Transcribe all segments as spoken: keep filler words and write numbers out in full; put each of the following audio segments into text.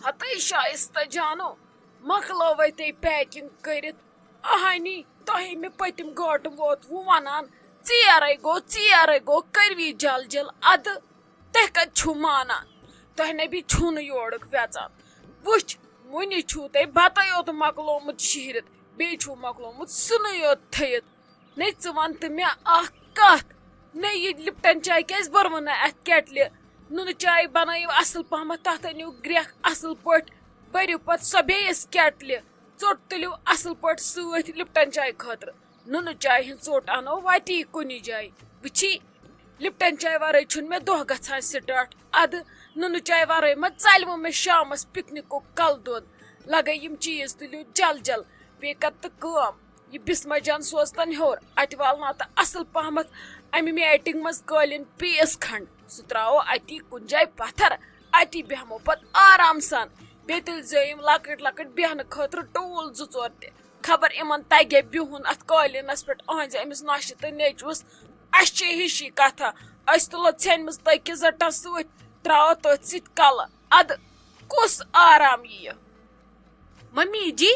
ہتے شائستہ جانو، مۄکلٲوے تۄہہِ پیکنگ کٔرِتھ؟ اہنی، تۄہے مےٚ پٔتِم گٲنٛٹہٕ ووتوٕ ونان، ژیرے گوٚو، ژیرے گوٚو، کٔروی جل جل ادٕ۔ تُہۍ کتہِ چھِو مانان؟ تۄہہِ نبی چھُو نہٕ یورُک وٮ۪ژان۔ وٕچھ، وُنہِ چھُو تۄہہِ بتہٕ یوت مۄکلومُت شِہرِتھ، بیٚیہِ چھُو مۄکلومُت سِنُے یوت تھٲیِتھ۔ نے ژٕ وَن تہٕ مےٚ اَکھ کَتھ، نے یہِ لِپٹَن چاے کیٛازِ بٔروٕ نہٕ اَتھ کیٹلہِ؟ نُنہٕ چاے بَنٲیِو اَصٕل پَہمَتھ، تَتھ أنِو گرٛٮ۪کھ اَصٕل پٲٹھۍ، بٔرِو پَتہٕ سۄ بیٚیِس کیٹلہِ، ژوٚٹ تُلِو اَصٕل پٲٹھۍ سۭتۍ لِپٹَن چاے خٲطرٕ۔ نُنہٕ چاے ہٕنٛز ژوٚٹ اَنو وَتی کُنہِ جایہِ۔ وٕچھی، لِپٹَن چاے وَرٲے چھُنہٕ مےٚ دۄہ گژھان سِٹاٹ۔ اَدٕ نُنہٕ چاے وَرٲے ما ژَلِوٕ مےٚ شامَس پِکنِکُک کَلہٕ دود؟ لَگے یِم چیٖز تُلِو جل جل، بیٚیہِ کَر تہٕ کٲم۔ یہِ بسمہ جان سوزتن ہیوٚر، اَتہِ والناو تہٕ اَصٕل پَہمَتھ اَمہِ میٹِنگ منٛز قٲلیٖن پیٖس کھنٛڈ۔ سُہ ترٛاوو اَتی کُنہِ جایہِ پَتھر، اَتی بیٚہمو پَتہٕ آرام سان۔ بیٚیہِ تُلۍ زیو یِم لۄکٕٹۍ لۄکٕٹۍ بیٚہنہٕ خٲطرٕ ٹوٗل زٕ ژور تہِ۔ خبر یِمَن تَگہِ بِہُن اَتھ قٲلیٖنَس پٮ۪ٹھ، أہنٛزِ أمِس نۄشہِ تہٕ نیٚچوِس۔ اَسہِ چھِ ہِشی کَتھا، أسۍ تُلو ژھیٚنمٕژ تٔکِس زَٹَس سۭتۍ، ترٛاوو تٔتھۍ سۭتۍ کَلہٕ۔ اَدٕ کُس آرام یِیہِ؟ ممی جی،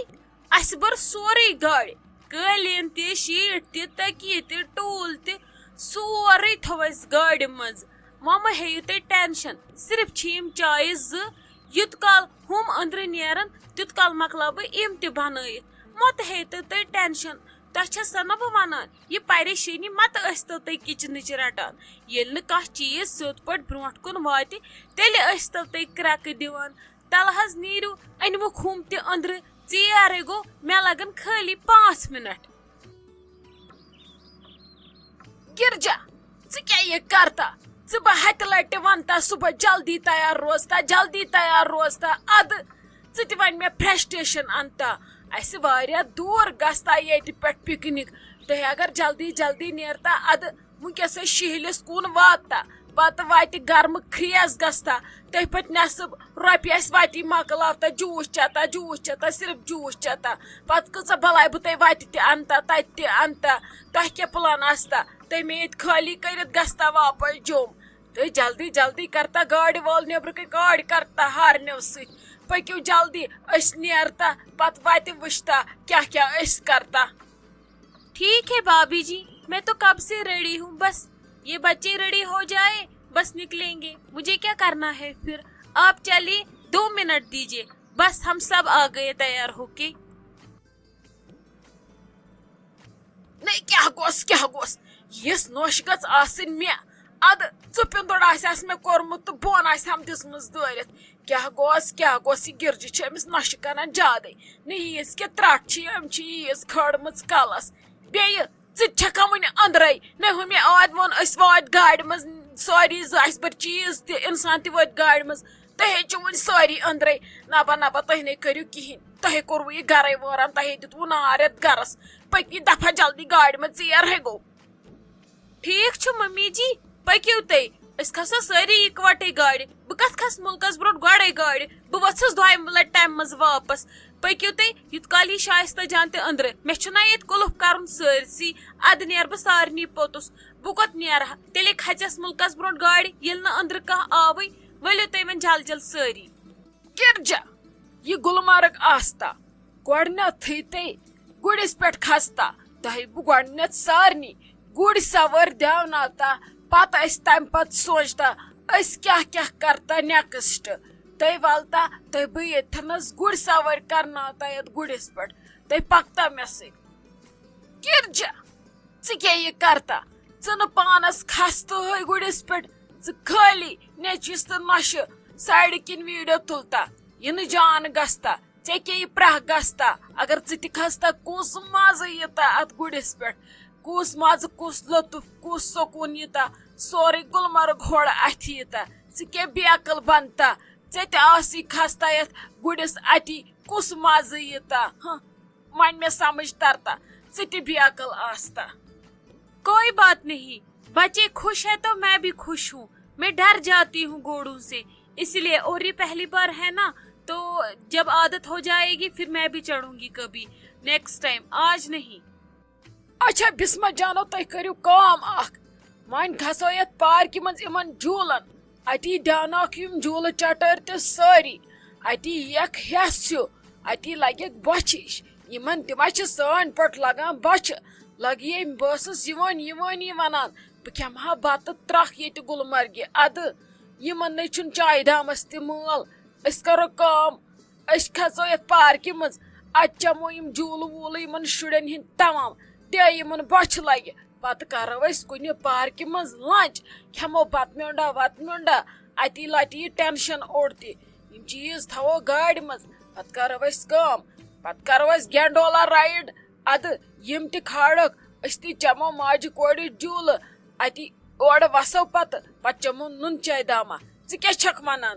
اسہِ بٔر سورُے گاڑِ، قٲلیٖن تہِ، شیٖٹ تہِ، تٔکیہِ تہِ، ٹوٗل تہِ، سورُے تھوٚو اسہِ گاڑِ منٛز۔ وۄنۍ مہ ہیٚیِو تُہۍ ٹینشن، صرف چھِ یِم چایہِ زٕ، یوٗت کال ہُم أنٛدرٕ نیرن، تیوٗت کال مۄکلاو بہٕ یِم تہِ بنٲیِتھ۔ مہ تہٕ ہیٚیِو تُہۍ ٹینشن، تۄہہِ چھَسو نہ بہٕ ونان، یہِ پریشٲنی مہ تہٕ ٲسۍتو تُہۍ کِچنٕچ رٹان۔ ییٚلہِ نہٕ کانٛہہ چیٖز سیوٚد پٲٹھۍ برونٛٹھ کُن واتہِ، تیٚلہِ ٲسۍتو تُہۍ کرٛٮ۪کہٕ دِوان۔ تَلہٕ حظ نیٖرِو، أنۍوُکھ ہُم تہِ أنٛدرٕ، ژیر ہے گوٚو، مےٚ لَگَن خٲلی پانٛژھ مِنَٹ۔ گِرجا، ژٕ کیٛاہ یہِ کرتا؟ ژٕ بہٕ ہَتہِ لَٹہِ وَنتا صُبح جلدی تیار روزتا، جلدی تیار روزتا، اَدٕ ژٕ تہِ وَنہِ مےٚ فرسٹریشن اَنتا۔ اَسہِ واریاہ دوٗر گژھتا ییٚتہِ پٮ۪ٹھ پِکنِک، تُہۍ اگر جلدی جلدی نیرتا، اَدٕ وٕنکیٚسٕے شِہلِس کُن واتتا، پتہٕ واتہِ گرمہٕ کھریس گژھتا۔ تُہۍ پتہٕ نٮ۪صٕب رۄپیہِ آسہِ وتی مۄکلاوتا، جوٗس چیتا، جوٗس چیتا، صرف جوٗس چیتا۔ پتہٕ کۭژاہ بلاے بہٕ تۄہہِ وتہِ تہِ انتا، تتہِ تہِ انتا۔ تۄہہِ کیٛاہ پلان آستا؟ تُہۍ مےٚ ییٚتہِ خٲلی کٔرِتھ گژھتا واپس جوٚم۔ تُہۍ جلدی جلدی کرتا گاڑِ وول نیبرٕ کنہِ گاڑِ کرتا ہارنیو سۭتۍ۔ پٔکِو جلدی، أسۍ نیرتا، پتہٕ وتہِ وٕچھتا کیٛاہ کیٛاہ أسۍ کرتا۔ ٹھیک ہے بھابھی جی، میں تو کب سے ریڈی ہوں، بس یہ بچے ریڈی ہو جائے، بس نکلیں گے۔ مجھے کیا کرنا ہے پھر؟ آپ چلیے، دو منٹ دیجیے، بس ہم سب آ گئے تیار ہو کے۔ نے کیٛاہ گوٚژھ، کیٛاہ گوٚژھ؟ یِژھ نۄش گٔژھ آسٕنۍ مےٚ۔ اَدٕ ژٕ پِنٛدُر آسہِ ہس مےٚ کوٚرمُت تہٕ بۄن آسہِ ہم دِژمٕژ دٲرِتھ۔ کیٛاہ گوٚژھ، کیٛاہ گوٚژھ، یہِ گِرجہِ چھِ أمِس نۄشہِ کران زیادَے۔ نہ ییٖژ کہِ ترٛٹھ چھِ، أمۍ چھِ ییٖژ کھٲڑمٕژ کلس۔ بیٚیہِ ژٕ تہِ چھکھا وُنہِ أنٛدرَے؟ نہ ہُمہِ آدِ ووٚن، أسۍ وٲتۍ گاڑِ منٛز، سٲری زٕ اَسہِ بٔرۍ چیٖز تہِ، اِنسان تہِ وٲتۍ گاڑِ منٛز۔ تُہۍ ہے چھِو وُنہِ سٲری أنٛدرَے۔ نبا، نبا، تُہۍ نے کٔرِو کِہیٖنۍ۔ تۄہے کوٚروٕ یہِ گرے وٲران، تۄہے دیُتوٕ نار یَتھ گرس۔ پٔکِو دفعہ جلدی گاڑِ منٛز، ژیر ہے گوٚو۔ ٹھیک چھُ ممی جی، پٔکِو تُہۍ، أسۍ کھسو سٲری اِکوٹے گاڑِ۔ بہٕ کتھ کھسہٕ مُلکس برونٛٹھ گۄڈے گاڑِ؟ بہٕ وۄژھس دۄیہِ لٹہِ ٹایمہِ منٛز واپس۔ پٔکِو تُہۍ، یوٗت کال یہِ شایستہ جان تہِ أنٛدرٕ۔ مےٚ چھُنہ ییٚتہِ قُلف کرُن سٲرسٕے، ادٕ نیرٕ بہٕ سارنٕے پوٚتُس۔ بہٕ کوٚت نیرٕ ہا؟ تیٚلے کھژٮ۪س مُلکس برونٛٹھ گاڑِ، ییٚلہِ نہٕ أنٛدرٕ کانٛہہ آوٕے۔ ؤلِو تُہۍ وۄنۍ جل جل سٲری۔ گِرجا، یہِ گُلمرگ آستا، گۄڈٕنیتھٕے تے گُرِس پٮ۪ٹھ کھستا، تۄہہِ بہٕ گۄڈٕنیتھ سارنٕے گُرۍ سوٲرۍ دیوناوتا، پتہٕ ٲسۍ تمہِ پتہٕ سونٛچتا أسۍ کیٛاہ کیٛاہ کرتا نیکسٹ۔ تُہۍ والتا، تُہۍ بہٕ ییٚتھنس گُرۍ سوٲرۍ کرناوتا یتھ گُرِس پٮ۪ٹھ، تُہۍ پکتا مےٚ سۭتۍ۔ گِرجا، ژٕ کیٛاہ یہِ کرتا؟ ژٕ نہٕ پانس کھستہٕے گُرِس پٮ۪ٹھ، ژٕ خٲلی نیٚچوِس تہٕ نۄشہِ سایڈٕ کِنۍ ویڈیو تُلتا، یہِ نہٕ جان گژھتا، ژےٚ کیٛاہ یہِ پرٛاہ گژھتا؟ اگر ژٕ تہِ کھستا، کُس مزٕ ییٖتا اتھ گُرِس پٮ۪ٹھ؟ کُس مزٕ، کُس لطف، کُس سکوٗن ییٖتا؟ سورُے گُلمرگ ہورٕ اتھِ ییٖتا۔ ژٕ کیٛاہ بے عقل بنتا؟ ژےٚ تہِ آسی کھستا یتھ گُرِس اتی، کُس مزٕ ییٖتا؟ ہہ۔ وۄنۍ مےٚ سمجھ ترتا، ژٕ تہِ بے عقل آستا۔ کوئی بات نہیں، بچے خوش ہے تو میں بھی خوش ہوں۔ میں ڈر جاتی ہوں گھوڑوں سے، اسی لیے، اور یہ پہلی بار ہے نا، تو جب عادت ہو جائے گی پھر میں بھی چڑھوں گی کبھی، نیکسٹ ٹائم، آج نہیں۔ اچھا بسمہ جانو، تُہۍ کٔرِو کٲم اکھ، وۄنۍ کھسو یتھ پارکہِ منٛز یِمن جوٗلن، اتی ڈیوناوکھ یِم جوٗلہٕ چٹٲرۍ تہِ سٲری۔ اتی یِیَکھ ہٮ۪س ہیوٗ، اتی لگٮ۪کھ بۄچھِ ہِش۔ یِمن تہِ ما چھِ سٲنۍ پٲٹھۍ لگان بۄچھِ؟ لگیے بہٕ ٲسٕس یِوان یِوٲنی ونان، بہٕ کھٮ۪مہٕ ہا بتہٕ ترکھ ییٚتہِ گُلمرگہِ۔ ادٕ یِمن نے چھُنہٕ چایہِ دامس تہِ مٲل۔ أسۍ کرو کٲم، أسۍ کھژو یتھ پارکہِ منٛز، اتہِ چمو یِم جوٗلہٕ ووٗلہٕ یِمن شُرٮ۪ن ہٕنٛدۍ تمام، دے یِمن بۄچھِ لگہِ۔ پتہٕ کرو أسۍ کُنہِ پارکہِ منٛز لنچ، کھٮ۪مو بتہٕ میونڈا وتہٕ میونڈا، اتی لٹہِ یہِ ٹینشن اوٚڑ تہِ۔ یِم چیٖز تھاوو گاڑِ منٛز، پتہٕ کرو أسۍ کٲم، پتہٕ کرو أسۍ گینڈولا رایڈ۔ ادٕ یِم تہِ کھالکھ، أسۍ تہِ چمو ماجہِ کورِ جوٗلہٕ، اتی اورٕ وسو پتہٕ، پتہٕ چمو نُن چاے داما۔ ژٕ کیٛاہ چھکھ ونان؟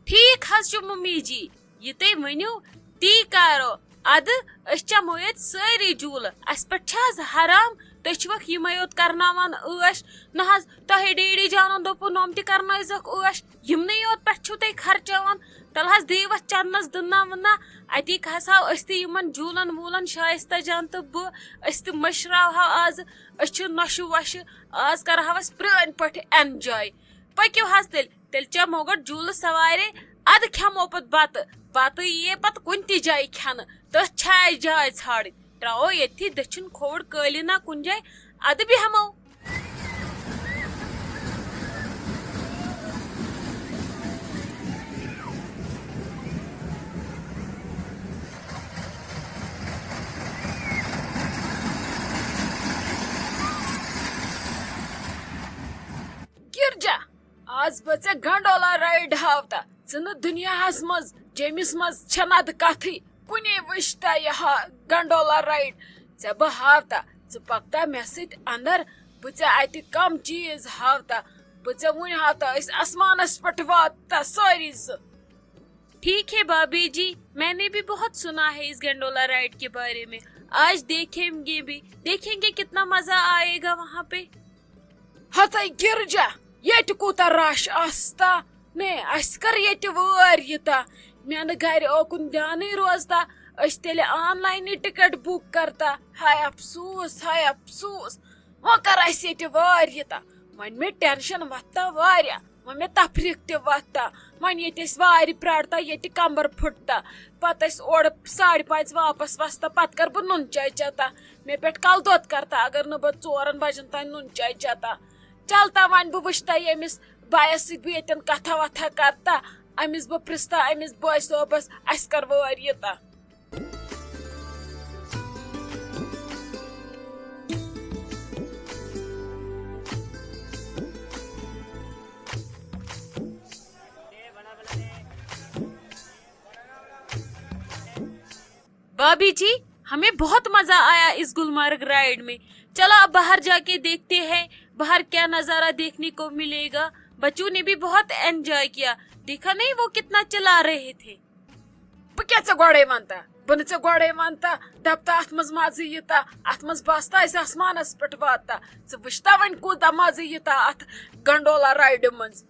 ٹھیک حظ چھُ ممی جی، یہِ تُہۍ ؤنِو تی کرو۔ ادٕ أسۍ چمو ییٚتہِ سٲری جوٗلہٕ، اسہِ پٮ۪ٹھ چھِ حظ حرام؟ تُہۍ چھِوکھ یِمے یوت کرناوان عٲش؟ نہ حظ، تۄہے ڈیڈی جانن دوٚپُن، نۄم تہِ کرنٲیزیوکھ عٲش۔ یِمنٕے یوت پٮ۪ٹھ چھِو تُہۍ خرچاوان؟ تَلہٕ حظ دِیِو اَتھ چَنٛدَس دٕنہ وٕنہ۔ اَتی کھسہو أسۍ تہِ یِمَن جوٗلَن ووٗلَن، شایستہ جان تہٕ بہٕ۔ أسۍ تہِ مٔشراوہو آز، أسۍ چھِ نۄشہِ وۄشہِ۔ آز کَرہو أسۍ پرٛٲنۍ پٲٹھۍ enjoy۔ پٔکِو حظ تیٚلہِ، تیٚلہِ چٮ۪مو گۄڈٕ جوٗلہٕ سوارے، اَدٕ کھٮ۪مو پَتہٕ بَتہٕ۔ بَتہٕ یِیے پَتہٕ کُنہِ تہِ جایہِ کھٮ۪نہٕ، تٔتھۍ چھِ اَسہِ جاے ژھانٛڈٕنۍ۔ ترٛاوو ییٚتھی دٔچھُن کھووُر قٲلیٖنہ کُنہِ جایہِ، اَدٕ بیٚہمو۔ گرجا، آز بہٕ ژےٚ گنڈولا رایڈ ہاوتا۔ ژٕ نہٕ دُنیاہس منٛز جیٚمِس منٛز چھےٚ نہٕ ادٕ کتھٕے۔ کُنے وٕچھتا یہِ ہا گنڈولا رایڈ۔ ژےٚ بہٕ ہاوتا، ژٕ پکتا مےٚ سۭتۍ اندر، بہٕ ژےٚ اتہِ کم چیٖز ہاوتا۔ بہٕ ژےٚ وُنہِ ہاوتا، أسۍ آسمانس پٮ۪ٹھ واتتا سٲری زٕ۔ ٹھیک ہے بابی جی، میں نے بھی بہت سنا ہے اس گنڈولا رائیڈ کے بارے میں۔ آج دیکھیں گے بھی، دیکھیں گے کتنا مزہ آئے گا وہاں پہ۔ ہتے گرجا، ییٚتہِ کوٗتاہ رش آستا۔ نے، اسہِ کر ییٚتہِ وٲرۍ ییٖتاہ؟ مےٚ نہٕ گرِ اوکُن دیانٕے روزتا۔ أسۍ تیٚلہِ آن لاینٕے ٹکٹ بُک کرتا۔ ہاے افسوس، ہاے افسوس۔ وۄنۍ کر اسہِ ییٚتہِ وٲرۍ ییٖتاہ؟ وۄنۍ مےٚ ٹینشن وۄتھتا واریاہ۔ وۄنۍ مےٚ تفریٖق تہِ وۄتھتا۔ وۄنۍ ییٚتہِ أسۍ وارِ پرٛارتا، ییٚتہِ کمبر پھُٹتا۔ پتہٕ أسۍ اورٕ ساڑِ پانٛژِ واپس وستا، پتہٕ کر بہٕ نُن چاے چتا؟ مےٚ پٮ۪ٹھ کل دۄد کرتا، اگر نہٕ بہٕ ژورن بجن تام نُن چاے چتا۔ چلتا وۄنۍ بہٕ وٕچھتا ییٚمِس بایس سۭتۍ بہٕ ییٚتٮ۪ن کتھا وتھا کرتا، أمِس بہٕ پرژھتا، أمِس بٲے صٲبس، اسہِ کر وٲرۍ ییٖتاہ۔ بابی جی، ہمیں بہت مزہ آیا اس گلمرگ رائیڈ میں۔ چلو اب باہر جا کے دیکھتے ہیں، باہر کیا نظارہ دیکھنے کو ملے گا۔ بچوں نے بھی بہت انجوائے کیا، دیکھا نہیں وہ کتنا چلا رہے تھے۔ بہٕ کیٛاہ ژےٚ گۄڈَے وَنتا؟ بہٕ نہٕ ژےٚ گۄڈَے وَنتا، دَپتا اَتھ منٛز مَزٕ ییٖتا، اَتھ منٛز باستا أسۍ آسمانَس پٮ۪ٹھ واتتا۔ ژٕ وٕچھتا وۄنۍ کوٗتاہ مَزٕ ییٖتا اَتھ گنڈولا رایڈِ منٛز؟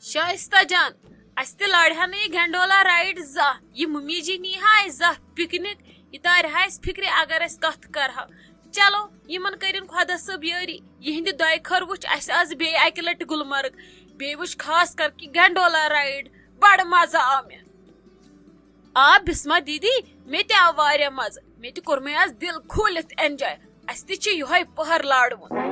شایستہ جان، اَسہِ تہِ لارِ ہا نہٕ یہِ گنڈولا رایڈ زانٛہہ، یہِ مُمی جی نی ہا اَسہِ زانٛہہ پِکنِک، یہِ تارِ ہا اَسہِ فِکرِ اگر أسۍ کَتھ کَرہاو۔ چلو، یِمَن کٔرِن خۄدا صٲب یٲری، یِہِنٛدِ دۄیہِ خٲر وٕچھ اَسہِ آز بیٚیہِ اَکہِ لَٹہِ گُلمرگ، بیٚیہِ وٕچھ خاص کر کہِ گنڈولا رایڈ، بَڑٕ مَزٕ آو مےٚ۔ آ بسمہ دیدی، مےٚ تہِ آو واریاہ مزٕ۔ مےٚ تہِ کوٚر مےٚ آز دِل کھوٗلِتھ enjoy۔ اَسہِ تہِ چھُ یِہوٚے پٔہر لارُن۔